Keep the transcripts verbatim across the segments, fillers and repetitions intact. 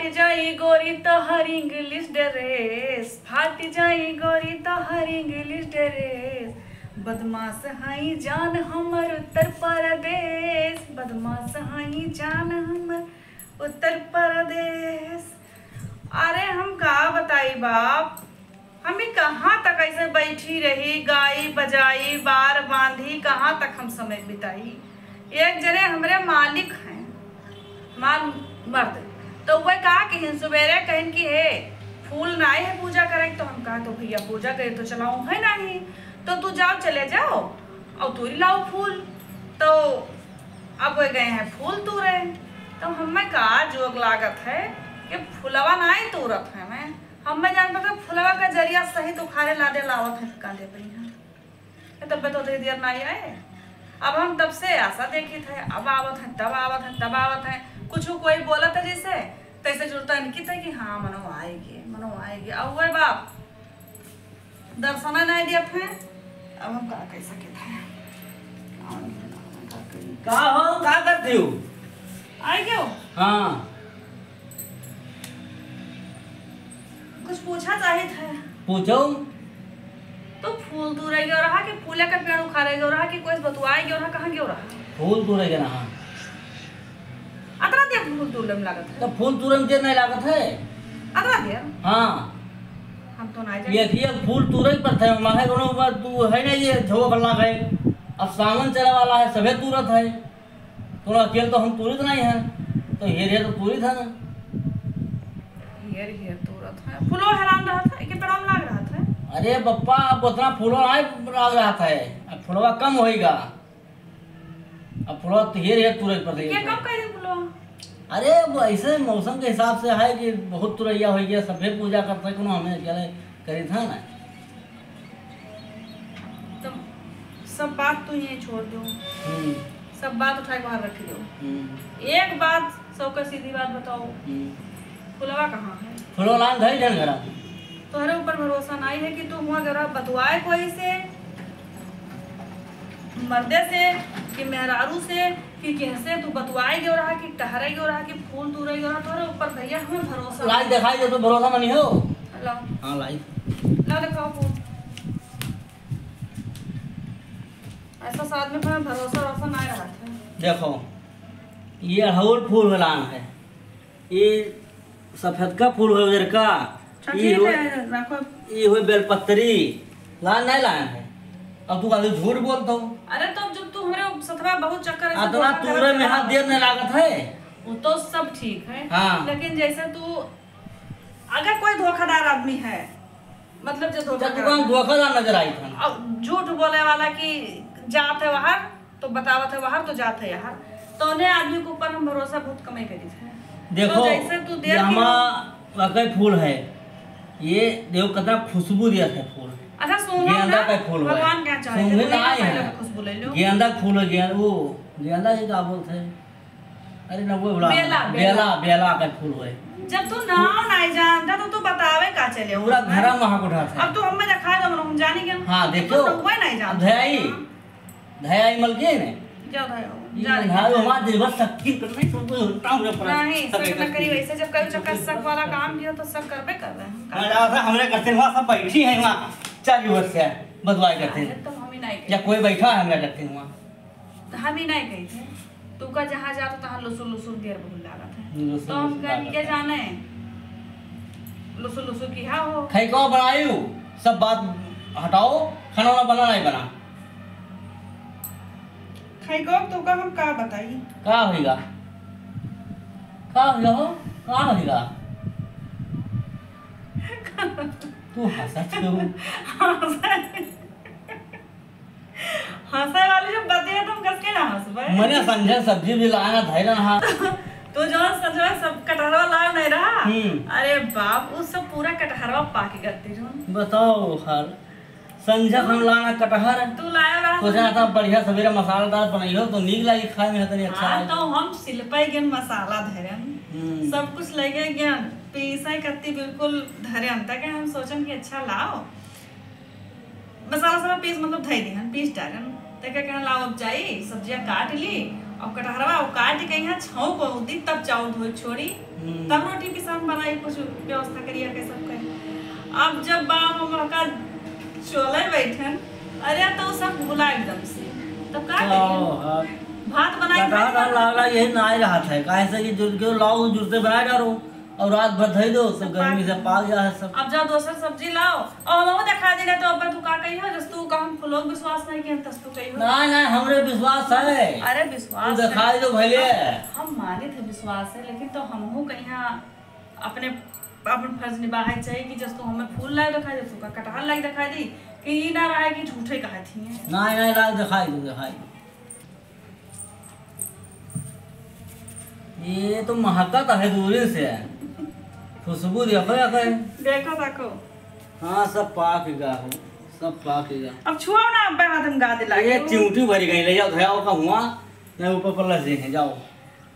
जाई गोरी तोहर English dress, फाट जाई गोरी तोहर English dress। बदमाश हई जान हमर उत्तर प्रदेश, बदमाश हई जान हमर उत्तर प्रदेश। अरे हम का बताई बाप, हम ई कहाँ तक ऐसे बैठी रही, गाई बजाई, बार बांधी, कहाँ तक हम समय बिताई? एक जने हमरे मालिक हैं, माल मर्द, तो वह का कहिन, सुबेरे कहिन कि हे, फूल नाई है पूजा करे, तो हम कहा, तो भैया पूजा करे तो चलाऊ है नहीं, तो तू जाओ, चले जाओ और तूरी लाओ फूल। तो अब वो गए हैं फूल तूरे, तो हमें का जोग लागत है कि फुलवा नाई तूरत है। मैं हमें जान पता फुलवा का जरिया सहित उखाड़े लादे लावत है कांदे पर यहाँ। ये तब तो देर नाई आए। अब हम तब से आशा देखित है, अब आवत है, तब आवत है, तब आवत है। कुछ कोई बोलत है जैसे, तैसे जुड़ता इनकी था कि हाँ, मनो आएगी, मनो आएगी। अब वह बाप दर्शना नहीं दिया था, अब हम का कह सके थे? का हो, का करती हो? आए क्यों? हाँ। कुछ पूछा चाहित है। पूछो। तो फूल तूरे गयो रहा कि फूले का पेड़ उखाड़े गयो रहा कि कोई बतुआए गयो रहा, कहाँ गयो रहा? फूल तूरे गयो रहा। अतना देर फूल तूरे में लागत है? तो फूल तूरे में देर नहीं लागत है। अतना देर? हाँ। हम तो ना ये जाने। ये फूल तूरे पर थे, माहे कोनो बात तू है नहीं, ये झोंका भर लाग है। अब सावन चले वाला है, सभे तूरत है। तोरा अकेल तो हम तूरित नहीं है, तो हेर हेर तो तूरित है ना। हेर हेर तूरत है, फुलो हैरान रहत है कि पेड़वा में लाग रहत है। अरे बप्पा, अब उतना फुलो नहीं लाग रहत है, अब फुलवा कम होइगा, अब फुलवा तो हेर हेर तूरे पर ये कम कर दे फुलवा। अरे, अब ऐसे मौसम के हिसाब से है कि बहुत तुरैया हो गया, सभे पूजा करते हैं, कोनो हमें अकेले करी था ना। तो सब बात तू यहीं छोड़ दो। हम्म। सब बात उठाए बाहर रख दो। हम्म। एक बात, सबका सीधी बात बताओ। हम्म। फुलवा कहाँ है? फुलवा लान धई जन घरा। तोहरे ऊपर भरोसा नहीं है कि तू हुआ गरा बतुआए कोई से, मर्दे से, कि मेहरारू से, कि केहसे तू बतुआए गयो रहा, कि टहरे गयो रहा, कि फूल तूरे गयो रहा, तोहरे ऊपर भैया हमें भरोसा लाई नहीं। दिखाई दे तो भरोसा मनी हो। ला। हाँ, लाई। ला दिखाओ फूल। ऐसा आदमी पर भरोसा वरोसा नहीं रहत है। देखो, ये अड़हुल फूल लान है, ये सफेदका फूल हो, उजरका, अच्छा, ई ठीक हो, है, रखो। ई हो बेलपत्री, लान नहीं लान है। अब तू खाली झूठ बोलत हो। अरे, तो जब तू हमरे सथवा बहुत चक्कर ऐसे अतना धोखा तूरे करत में हाथ रहा। देर नहीं लागत है। वो तो सब ठीक है, हाँ। लेकिन जैसे तू, अगर कोई धोखादार आदमी है, मतलब जो धोखा जब करत दुकान है, धोखादार नजर आई था। अब झूठ बोले वाला कि जात है बाहर, तो बतावत है बाहर तो जात है यहाँ, तो उन्हें आदमी के ऊपर हम भरोसा बहुत कम ही करी थे। देखो, तो जैसे तू देर यहाँ की वाकई फूल है, ये देखो कितना खुशबू दिया था फूल। अच्छा, सूंघो गेंदा ना, का फूल है। भगवान क्या चाहे, सूंघे तो ना लेना आए पहले हैं। तो खुशबू ले लो। गेंदा का फूल है, गेंदा, वो गेंदा ही का बोलते हैं? अरे ना, वो बोला बेला, बेला। बेला, बेला का फूल है। जब तू नाम नहीं जानता तो तू बतावे का चले हो? पूरा घरा महक उठा था। अब तू हमें दिखा दो, हम जाने के। हाँ, देखो। तू रहुए नहीं जानता। अब धयाई, धयाई मलकिन। जाओ, जाओ, ये जाओ। भाई, हमारा दिलवा शक की कर नहीं, सब कुछ होता हमरे पर। नहीं, शक शक न करी, वैसे जब कभी चक्कर शक वाला काम किया तो शक करबे कर रहे हैं। हाँ, जाओ, हमरे करते वहाँ सब बैठी हैं वहाँ, चार बजे से बतवाई करते हैं। अरे, तो हम ही नहीं या कोई बैठा है हमरे करते वहाँ। हम ही नहीं कही थे, तू का जहाँ जा तो तहाँ लुसुर लुसुर देर बहुत लागत है। लुसुर तो हम लुसुर कहनी लागत के है। जाने, लुसुर लुसुर की हा हो। खई कवा बनायू, सब बात हटाओ, खाना वाना बना नहीं बना। खई कवा तो का हम का बताई? का होइगा? का होइगा हो? का होइगा? तू हंसत क्यों? हंसे वाली जब बात है, तो हम कस के ना हंसबे? मने संझा सब्जी भी लाना धैलन हा। तो जौन संझा सब कटहरवा लाग नहीं रहा? हम्म। अरे बाप, उ सब पूरा कटहरवा पाके करते जौन। बताओ हर संझा हम लाना कटहर। तू लाया रहा सोचा था। था बढ़िया सवेरे मसालेदार बनाइयो तो नीक लागी खाए में, तनी अच्छा हाँ, लागी। तो हम सिलपे गेन मसाला धरन, हम्म। सब कुछ लगे गेन, पीसे कत्ती बिल्कुल धरन, तक हम सोचन कि अच्छा लाओ। मसाला सब पीस, मतलब, धई दिहन, पीस डालन। त का कहन, "लाओ, अब जाई, सब्जिया काट ली, अब कटहरवा, अब काट के यहाँ छौंक उदी, तब चाउर धोई छोड़ी।" हम्म। तब रोटी पिसान बनाई, कुछ व्यवस्था करिया के सब कही। अब जब बाप हम का चले बैठन, अरे तो सब भुला एकदम से, तब का तो करिए? अब भात बनाई, कटहर भात का लाला यही ना रहत है, काहे से कि जुड़ के लाओ, जुड़ते बनाए डालो और रात भर धई दो, तो सब गर्मी से पाक जा है सब। अब जाओ दोसर सब्जी लाओ, और हम वो देखा दी ना, तो अब तू का कही हो, जस तू का हम लोग विश्वास नहीं किया, तस तू कही हो। ना, ना, हमरे विश्वास है। अरे विश्वास तू है। दिखाई दो भले। हम, हम मानित है विश्वास है, लेकिन तो हमहू कहीं अपने, अपन फर्ज निभाए चाहिए कि जस तू हमें फूल लाए दिखाई दे, तू का कटहर लाए दिखाई दी, कि ई ना रहे कि झूठे कहे थी। ना, ना, लाए दिखाई दो, दिखाई दो। ये तो महकत है दूरी से। खुशबू देखो या कहीं। देखो, देखो। हाँ, सब पाक गया हो, सब पाक गया। अब छुआओ ना, अब हाथ में गा दिला ये के। चिमटी भरी गई, ले जाओ, धयाओ का हुआ, नहीं ऊपर पर लग जाए, जाओ।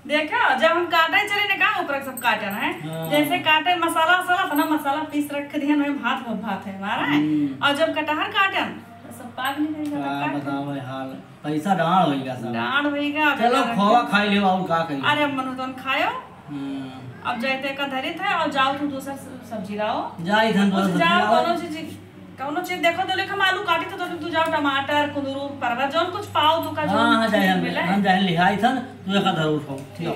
देखा, जब हम काटे चले ने का, ऊपर सब काटन है। हाँ। जैसे काटे मसाला, वसाला था ना, मसाला पीस रख दिया, वही भात, भात है हमारा है। हम्म। और जब कटहर काटन, तो सब पाक निकल गया, का काट। बताओ भाई हाल। पैसा डांड होइगा सब। डांड होइगा, चलो, बेकार खोवा है। खाई लेवा, और का करी? अरे, अब मनु तन खायो। हम्म। अब जाइते का धरित है, और जाओ तू दूसर स-, सब्जी लाओ। जाई थन कुछ दूसर सब्जी जाओ, लाओ। कोनो चीज, कोनो चीज देखो तो लेखा हम आलू काटी तो, तो तू जाओ टमाटर, कुंदरू, परवल, जौन कुछ पाओ तू का, जौन हाँ, हाँ, चीज जाए हम, मिले। हम जाए लिहाई थन, तू एक धर उठाओ। ठीक। जाओ।